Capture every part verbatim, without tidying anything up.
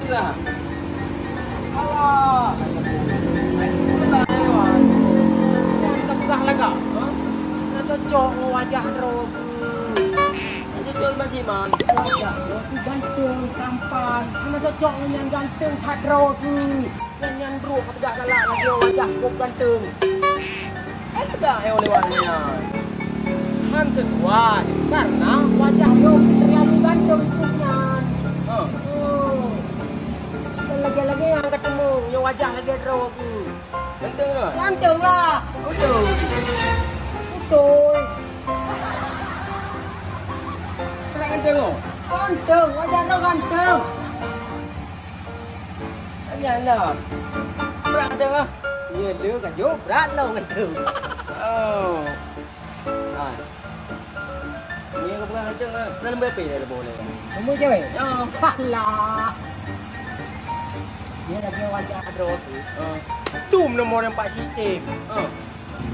Alah. Hai, peugah lagak, ha? Hana cocok ngon wajah droe keuh. Hana cocok bagaimana? Wajah droe keuh ganteng, tampan. Hana cocok ngon nyang ganteng that droe keuh. Nyan, nyan brok ka peugah galak lagèe wajah kôb ganteng. Eh, lagak eh oleh awak nyan. Han teutuan, karena wajah droe terlalu ganteng kôb nyan. Ha. Oh. Lagèe-lagèe nyang ka teumèe, nyang wajah lagèe droe keuh. Ganteng ke? Ganteng lah. Betul. Betul. Pernah ganteng ke? Ganteng, wajah droe ganteng. Alah. Brat dah. Ya, dia kan jauh brat lah orang tu. Oh. Ha. Ni aku pegang macam mana? Dalam berapa dah lebih boleh? Nombor cewek? Ya. Alah. Dia lagi wajah. Ada waktu. Ha. Tu nombor yang Pak Sitim. Ha.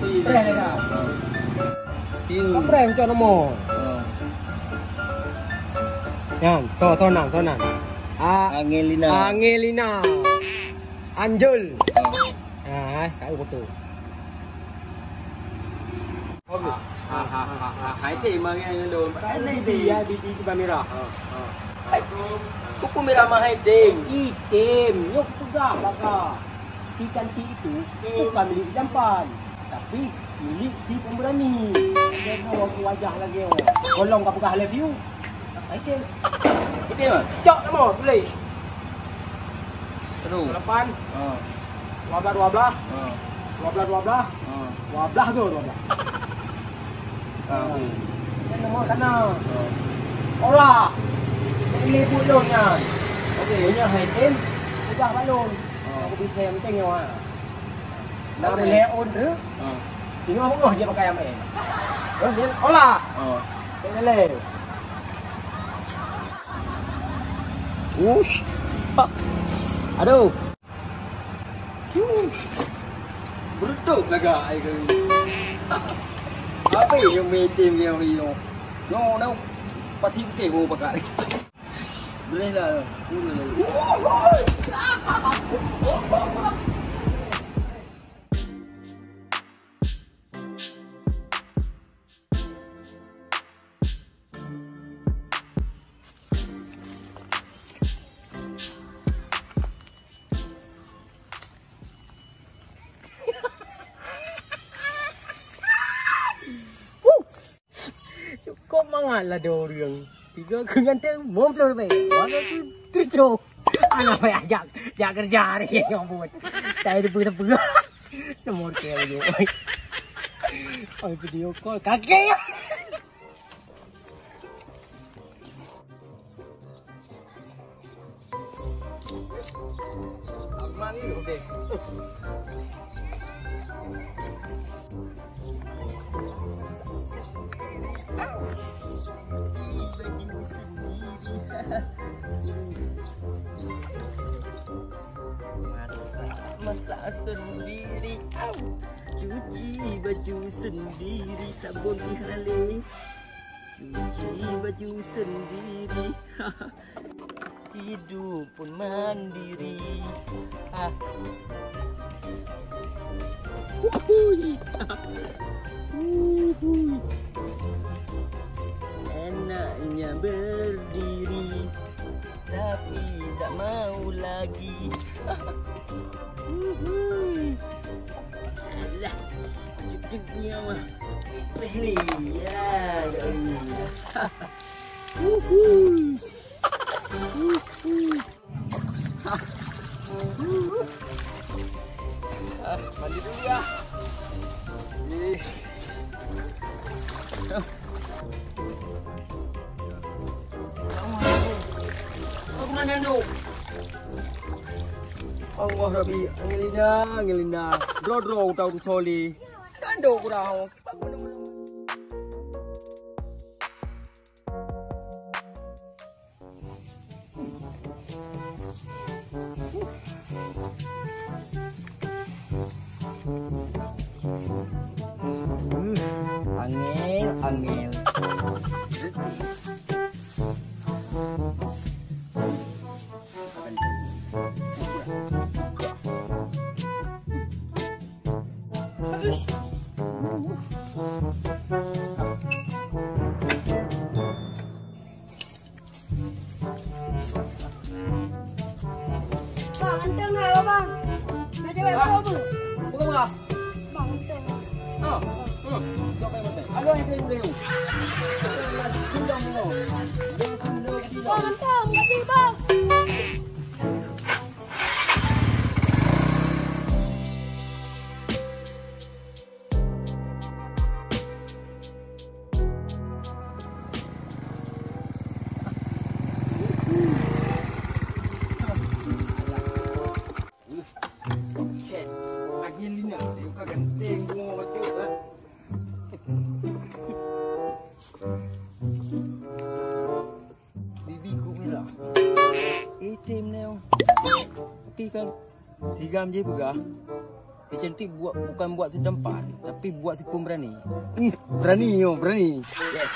Preh dah. Preh macam nombor. Ha. Nyan, so, so nan, so nan. A-, Angelina. Angelina. Anjul. Ha. Ha, eh, kat foto. Ha, ha, ha, ha, ha. Hai, teh, mari yang dulu. Hai, teh. Ya, bibi tu merah. Ha, ha. Hai, kuku merah mah, hai, teh. Item, nyok peugah, baka. Si cantik itu bukan milik jampan, tapi milik si pemberani. Dia bawa ke wajah lagi. Tolong kau peugah I love you. Hai, Cil. Kita mah. Cok nama tulis. Aduh. Lapan. Ha. Dua belas, dua belas. Ha. Dua belas, dua belas. Ha. Dua belas ke dua belas? Ha, okey. Dia nama sana. Ha. Olah. Jadi buat lon nyan. Okey. Punya hai tim. Peugah balon. Ha. Aku bisa yang penting nyawa. Nah, boleh on tu. Ha. Tengok bengah je pakai amai. Oh, dia olah. Ha. Tengok leh. Ush. Ha. Aduh. Ush. Berutuk lagak ai kali. Apa yang meeting dia ni? No, no. Pasti betul mau pakai. Boleh lah. Huh! Cukôp mangat lah dua ureueng. Tiga keu ganteng, lima puluh ribèe. Warna tu tujoh. Anak payah jak, jak kerja hari ni, ya ampun. Tak ada tepi-tepi. Nomor ke lagi. Oi, video call. Kaki. Masak, masak sendiri. Au. Cuci baju sendiri, tak boleh lalai. Cuci baju sendiri. Tidur pun mandiri. Ha. Uhui. Uhui. Enaknya berdiri, tapi tak mau lagi. Uhui. Alah, cedek nyawa. Peh ni, ya, ya Allah. Uhui. Ah, mandi dulu ya. Ih. Aku nak nanduk. Allah Rabbi, Angelina, Angelina. Dro-dro utang tu soli. Nanduk kurang. Hmm, angel, angel. Bang, anteng hai, Bang. Nak jawab apa, Bang? Bukan, Bang. Bang, anteng. Ah, ah. Siapa yang anteng? Halo, yang anteng, anteng. Bang, anteng, tapi, Bang. Bibi ku merah. Item neu. Tapi kan, si Gam je peugah, si cantik buat, bukan buat si tampan, tapi buat si pemberani. Hmm, berani yo, berani. Yes.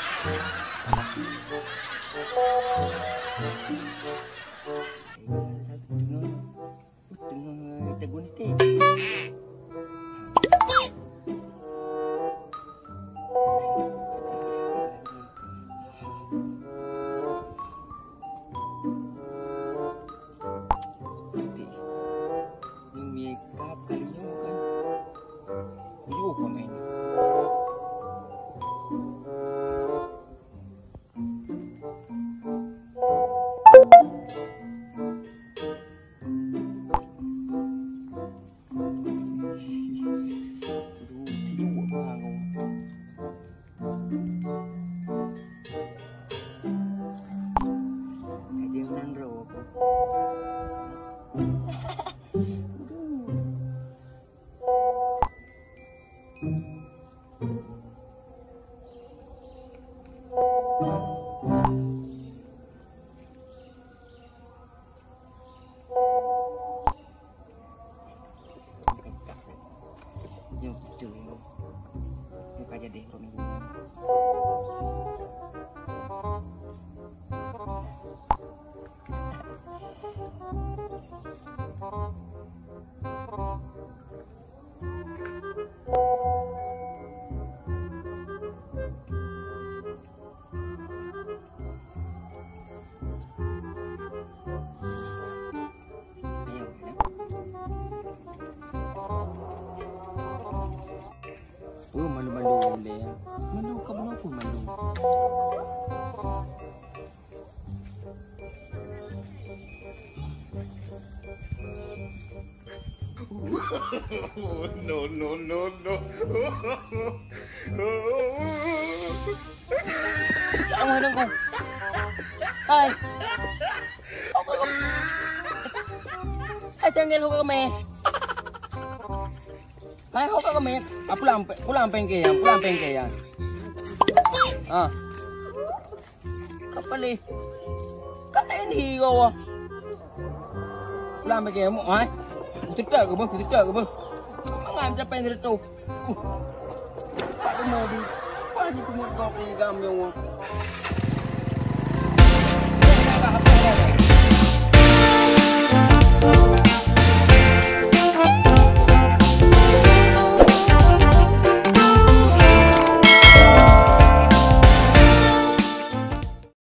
Teungoh tegun item. Ini makeup kali nyoe kan. Bujur pemain. Nyoe beutôi nyoe. Muka jadi ureueng ibu. Peue malu-malu ulèe? Malu ka bunoe peue malu? No, no, no, no. Ya Allah, dong kau. Hai. Hai, jangan ho kami. Hai, ho kami. Ah, pulang, pulang pengke ya, pulang pengke ya. Ah. Kapalih. Kan laén hi gawa. Lam bagi muk hai. Kutetak ke beuh, kutetak ke beuh. Mangat mencapai seratus. Uh. Tak kena di. Apa ni pungut kau ni gam yang wang.